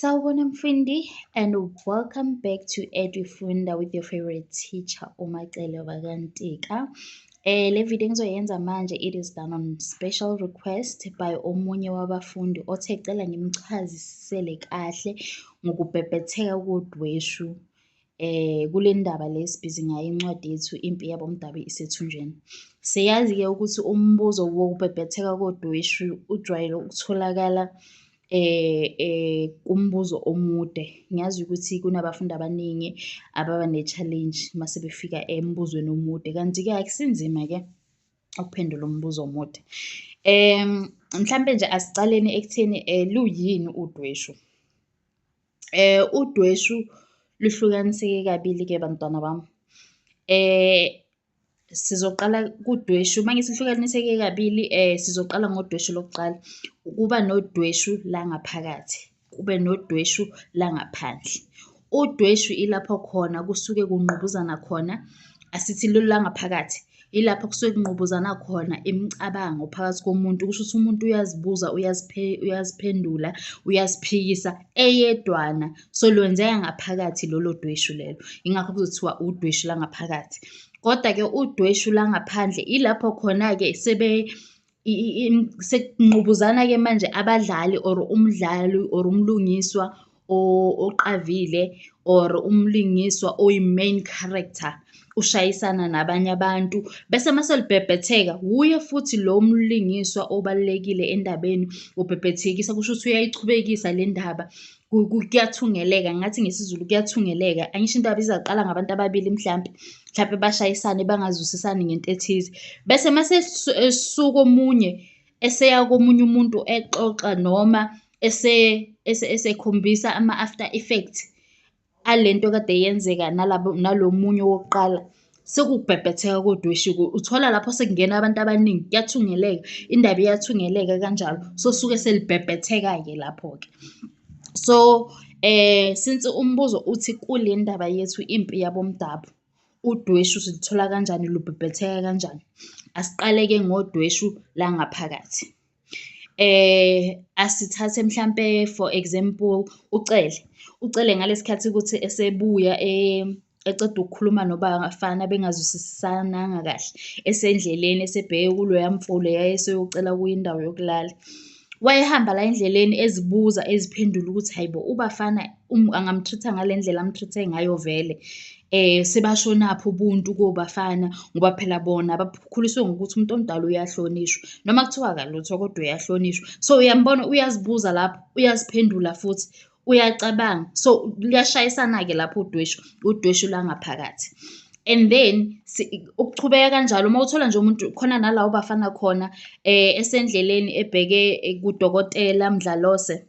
Sawubona mfundi and welcome back to EduFunda with your favorite teacher uMacele wakaNtika. Le video engizoyenza manje, it is done on special request by omunye wabafundi othe cela ngimchazisele kahle ngokubhebhetheka kodweshu kule ndaba le esibhizi ngayo, incwadi yethu Impi Yabomdabu Isethunjini. Siyazi-ke ukuthi umbuzo wokubhebhetheka kodweshu ujwayele ukutholakala kumbuzo omude. Ngiyazi ukuthi kunabafundi abaningi ababa ne-challenge mase befika embuzweni omude, kanti-ke akusinzima-ke ukuphendula umbuzo omude. Mhlampe nje asicaleni ekutheni luyini udweshu. Udweshu luhlukaniseke kabili-ke bantwana bami. Sizoqala kudweshu, uma ngithi luhlukaniseke kabili, sizoqala ngodweshu lokuqala. Kuba nodweshu la ngaphakathi, kube nodweshu la ngaphandle. Udweshu ilapho khona kusuke kungqubuzana khona, asithi lolu la ngaphakathi, ilapho kusuke kungqubuzana khona imicabango phakathi komuntu. Kusho ukuthi umuntu uyazibuza, uyaziphendula, uyaziphikisa eyedwana. So lwenzeka ngaphakathi lolo dweshu lelo. Yingakho kuzothiwa udweshu la ngaphakathi. Kodwa-ke udweshu la ngaphandle ilapho khona-ke sekungqubuzana-ke manje abadlali or umdlali or umlungiswa oqavile or umlingiswa oyi-main character ushayisana nabanye abantu, bese mase libhebhetheka wuye futhi lo mlingiswa obalulekile endabeni ubhebhethekisa, kusho ukuthi uyayichubekisa le ndaba, kuyathungeleka. Ngathi ngesiZulu kuyathungeleka. Angisho indaba izaqala ngabantu ababili mhlampe, mhlampe bashayisane bangazwisisani ngento ethize, bese mase esuka omunye eseya komunye umuntu exoxa noma esekhombisa ama-after effect alento kade yenzeka nalabo nalo munye wokuqala, sekukubhebhetheka kodweshu-ke. Uthola lapho sekungena abantu abaningi, kuyathungeleka, indaba iyathungeleka kanjalo. So suke selibhebhetheka-ke lapho-ke. So since umbuzo uthi kule ndaba yethu Impi Yabomdabu, udweshu siluthola kanjani, lubhebhetheka kanjani? Asiqale-ke ngodweshu la ngaphakathi. Asithathe mhlampe for example uCele. UCele ngalesi khathi ukuthi esebuya eceda ukukhuluma noBafana bengazwisisananga kahle, esendleleni esebheke kuloya mfula yayeseyocela kuye indawo yokulala. Wayehamba la endleleni ezibuza eziphendula ukuthi hayi bo, uBafana angam-treat-a ngale ndlela am-treat-e ngayo vele. Sebashonaphi ubuntu koBafana, ngoba phela bona bakhuliswe ngokuthi umuntu omdala uyahlonishwa, noma kuthiwa akalutho kodwa uyahlonishwa. So uyambona uyazibuza lapho, uyaziphendula futhi, uyacabanga. So luyashayisana-ke lapho udweshu, udweshu langaphakathi. And then ukuchubeka kanjalo, uma uthola nje umuntu khona nala uBafana khona esendleleni ebheke kudokotela Mdlalose,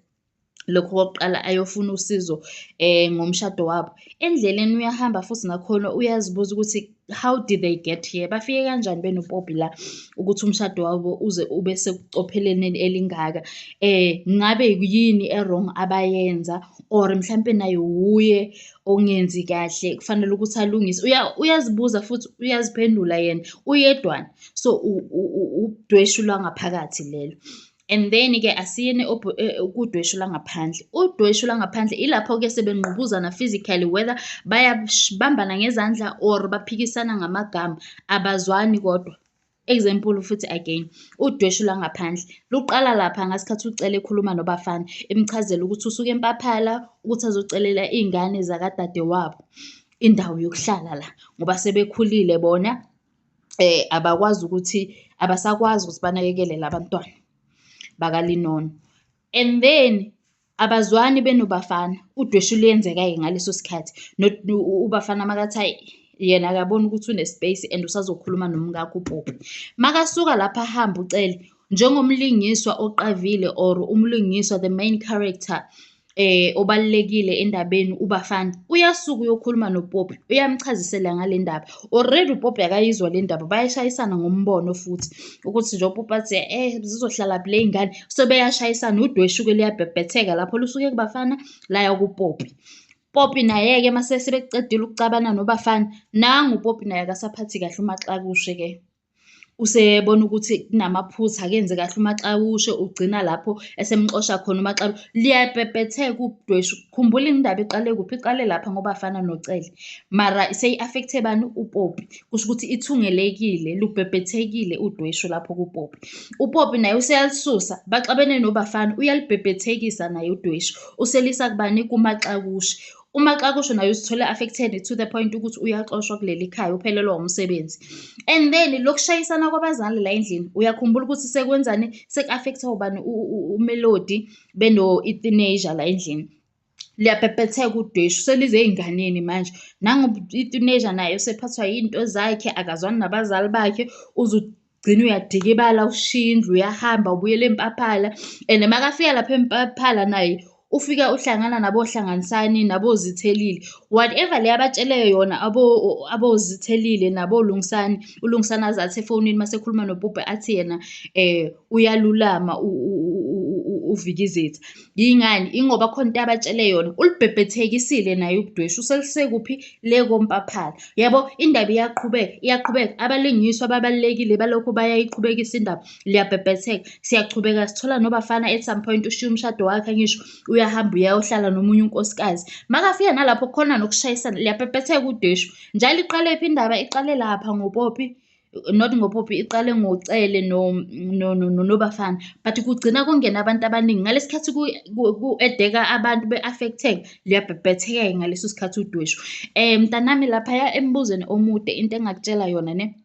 lokhu okokuqala ayofuna usizo ngomshado wabo. Endleleni uyahamba futhi nakhona uyazibuza ukuthi how did they get here? Bafike kanjani benoPoppy la ukuthi umshado wabo uze ube sekucopheleni elingaka? Ngabe yini e-wrong abayenza or mhlampe naye wuye ongenzi kahle, kufanele ukuthi alungise. Uyazibuza futhi uyaziphendula yena uyedwana. So udweshu lwangaphakathi lelo. And then-ke asiyeni kudweshu langaphandle. Udweshu langaphandle ilapho-ke sebengqubuzana physically, whether bayabambana ngezandla or baphikisana ngamagama, abazwani kodwa. Example futhi again, udweshu langaphandle luqala lapha ngasikhathi uCele ekhuluma noBafana, emchazela ukuthi usuke eMpaphala ukuthi azocelela iy'ngane zakadadewabo indawo yokuhlala la, ngoba sebekhulile bona, abakwazi ukuthi, abasakwazi ukuthi banakekele la bantwana bakaLinono. And then abazwani benoBafana, udweshu luyenzeka-ke ngaleso sikhathi. UBafana makathi hhayi yena akaboni ukuthi une-space and usazokhuluma nomkakhe uPoppy. Makasuka lapha ahambe uCele, njengomlingiswa oqavile or umlingiswa, the main character obalulekile endabeni uBafana, uyasuka uyokhuluma noPoppy, uyamchazisela ngale ndaba. Already uPoppy akayizwa le ndaba, bayashayisana ngombono futhi ukuthi nje uPoppy athi zizohlala le y'ngane, so beyashayisana, udweshu-ke luyabhebhetheka lapho lusuke kuBafana laya kuPoppy. Poppy naye-ke mase sebecedile ukucabana noBafana, nangu uPoppy naye akasaphathi kahle uMaXakushe-ke. Usebona ukuthi kunamaphutha akenze kahle uMaXakushe, ugcina lapho esemxosha khona uMaXakushe. Liyabhebhetheka udweshu. Khumbula indaba iqale kuphi? Iqale lapha ngoBafana noCele, mara seyi-affect-e bani? UPoppy. Kusho ukuthi ithungelekile, lubhebhethekile udweshu lapho kuPoppy. UPoppy naye useyalisusa, baxabene noBafana, uyalibhebhethekisa naye udweshu. Uselisa kubani? KuMaXakushe. UMaXakushe naye uzithola affected to the point ukuthi uyaxoshwa kuleli khaya, uphelelwa umsebenzi. And then lokushayisana kwabazali la endlini, uyakhumbula ukuthi sekwenzani? Seku-affect-a ubani? UMelody beno-Euthanasia la endlini. Liyabhebhetheka udweshu, selize ey'nganeni manje. Nangu u-Euthanasia naye usephathwa yiy'nto zakhe, akazwani nabazali bakhe, uze ugcine uyadikibala, ushiya indlu uyahamba ubuyela eMpaphala. And makafika lapha eMpaphala naye ufika uhlangana naboHlanganisani naboZithelile. Whatever le abatshele yona aboZithelile naboLungisani, uLungisani aze athi efonini uma esekhuluma noPopi athi yena uyalulama uVikizitha. Yingani? Ingoba khona into abatshele yona. Ulibhebhethekisile naye ubudweshu, uselisekuphi? Le koMpaphala. Yabo, indaba iyaqhubeka, iyaqhubeka. Abalingiswa ababalulekile balokhu bayayiqhubekisa indaba, liyabhebhetheka. Siyachubeka sithola noBafana at some point ushiya umshado wakhe ngisho uyahamba uyayohlala nomunye unkosikazi. Makafika nalapho kukhona nokushayisana, liyabhebhetheka udweshu. Njalo iqalephi indaba? Iqale lapha ngoPoppy. Not ngoPoppy, iqale ngoCele noBafana, but kugcina kungena abantu abaningi. Ngalesi khathi ku-edeka abantu be-affect-eka, liyabhebhetheka-ke ngaleso sikhathi udweshu. Mntanami laphaya embuzweni omude into engingakutshela yona ne,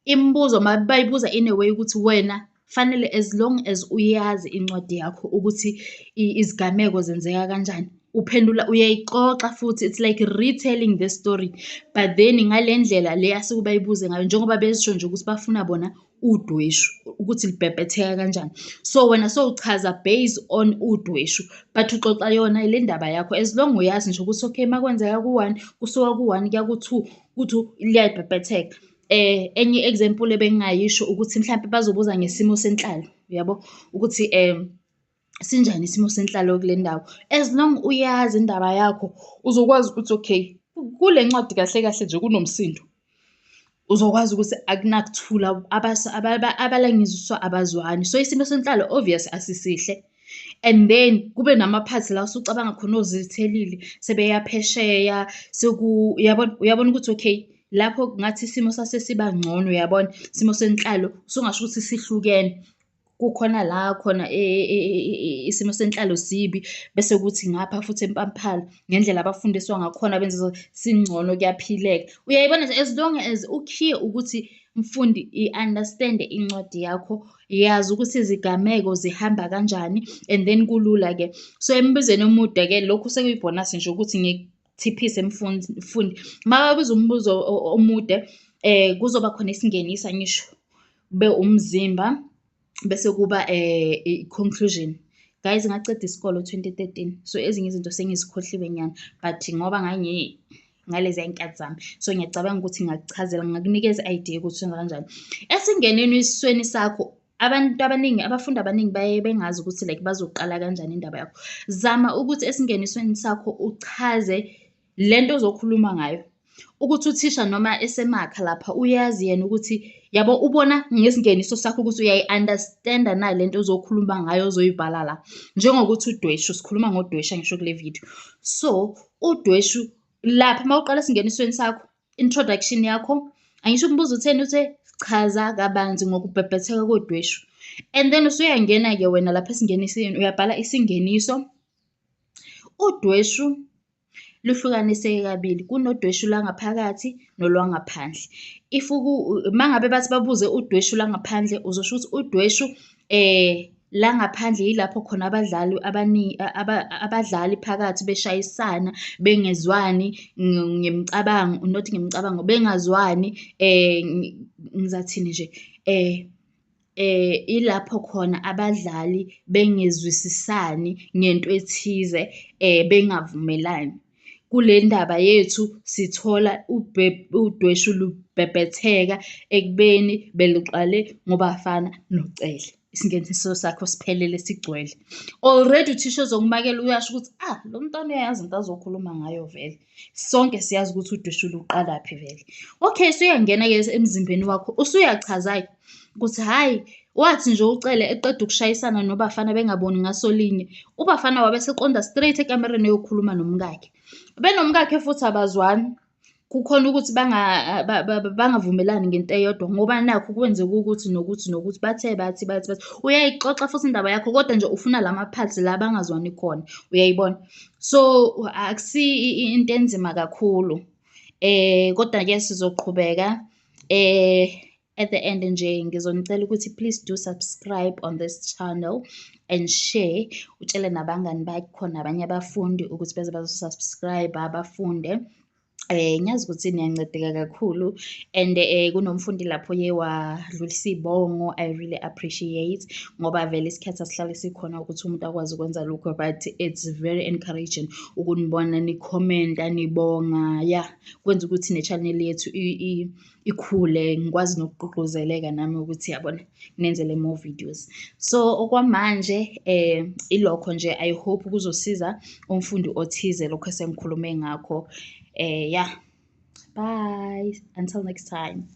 imibuzo bayibuza in a way ukuthi wena fanele as long as uyazi incwadi yakho ukuthi izigameko zenzeka kanjani, uphendula uyayixoxa futhi it's like retelling the story but then ngale ndlela le asuke bayibuze ngayo njengoba besho nje ukuthi bafuna bona udweshu ukuthi libhebhetheka kanjani. So wena sowuchaza based on udweshu but uxoxa yona le ndaba yakho as long uyazi nje ukuthi okay makwenzeka ku-one kusuka ku-one kuya ku-two ku-two liyabhebhetheka. Enye i-example ebengingayisho ukuthi mhlampe bazobuza ngesimo senhlalo, uyabo? Ukuthi sinjani isimo senhlalo kule ndawo. As long uyazi indaba yakho uzokwazi ukuthi okay, kule ncwadi kahle kahle nje kunomsindo. Uzokwazi ukuthi akunakuthula abalingiziswa abazwani. So isimo senhlalo obvious asisihle. And then kube nama-parts la osucabanga khona oZithelile sebeya phesheya uyabona, uyabona ukuthi okay, lapho ngathi isimo sase siba ngcono uyabona, isimo senhlalo usungasho ukuthi sihlukene. Kukhona la khona isimo senhlalo sibi, bese kuthi ngapha futhi eMpamphala ngendlela abafundiswa ngakhona benza singcono kuyaphileka. Uyayibona nje as long as ukhiye ukuthi mfundi i-understand-e incwadi yakho, yazi ukuthi izigameko zihamba kanjani and then kulula-ke. So embuzweni omude-ke lokhu sekuyibhonasi nje ukuthi ngikuthiphise mfundi. Uma babuza umbuzo omude kuzoba khona isingeniso angisho, kube umzimba bese kuba i-conclusion. Guys, ngaceda isikole 2013, so ezinye izinto sengizikhohliwe nyana but ngoba ngaleziya y'nkathi zami, so ngiyacabanga ukuthi ngingakuchazela, ngingakunikeza i-idea ukuthi wenza kanjani. Esingenisweni sakho, abantu abaningi, abafundi abaningi baye bengazi ukuthi like bazoqala kanjani indaba yakho. Zama ukuthi esingenisweni sakho uchaze le nto ozokhuluma ngayo. Ukuthi uthisha noma esemakha lapha uyazi yena ukuthi yabo ubona ngesingeniso sakho ukuthi uyayi-understand-a na le nto ozokhuluma ngayo ozoyibhala la. Njengokuthi udweshu, sikhuluma ngodweshu angisho kule video. So, udweshu lapha uma uqala esingenisweni sakho, introduction yakho, angisho umbuzo utheni, uthe chaza kabanzi ngokubhebhetheka kodweshu. And then usuyangena-ke wena lapha esingenisweni, uyabhala isingeniso. Udweshu luhlukaniseke kabili, kunodweshu lwangaphakathi nolwangaphandle. If uma ngabe bathi babuze udweshu lwangaphandle, uzosho ukuthi udweshu langaphandle yilapho khona abadlali abaningi abadlali phakathi beshayisana, bengezwani ngemicabango, not ngemicabango, bengazwani ngizathini nje, ilapho khona abadlali bengezwisisani ngento ethize, bengavumelani. Kule ndaba yethu sithola udweshu lubhebhetheka ekubeni beluqale ngoBafana noCele. Isingeniso sakho siphelele sigcwele. Already uthisha ozokumakela uyasho ukuthi, ah, lo mntwana uyayazi into azokhuluma ngayo vele. Sonke siyazi ukuthi udweshu luqalaphi vele. Okay, usuyangena-ke emzimbeni wakho, usuyachaza-ke ukuthi hhayi, wathi nje uCele eqeda ukushayisana noBafana bengaboni ngaso linye, uBafana wabe eseqonda straight ekamereni eyokhuluma nomkakhe. Benomkakhe futhi abazwani. Kukhona ukuthi bangavumelani ngento eyodwa ngoba nakhu kwenzeka ukuthi nokuthi nokuthi bathe bathi bathi bathi. Uyayixoxa futhi indaba yakho kodwa nje ufuna lama-parts la abangazwani khona, uyayibona? So akusiyo into enzima kakhulu. Kodwa-ke sizoqhubeka. At the end nje ngizonicela ukuthi please do subscribe on this channel and share. Utshele nabangani bakho nabanye abafundi ukuthi beze bazo-subscribe bafunde. Ngiyazi ukuthi niyancedeka kakhulu and kunomfundi lapho oye wadlulisa iy'bongo, I really appreciate ngoba vele isikhathi asihlale sikhona ukuthi umuntu akwazi ukwenza lokho, but it's very encouraging ukunibona ni-comment-a, nibonga, ya, kwenza ukuthi ne-channel yethu ikhule, ngikwazi nokugqugquzeleka nami ukuthi yabona nenzele more videos. So okwamanje ilokho nje, I hope kuzosiza umfundi othize lokho esengikhulume ngakho. Yeah, bye until next time.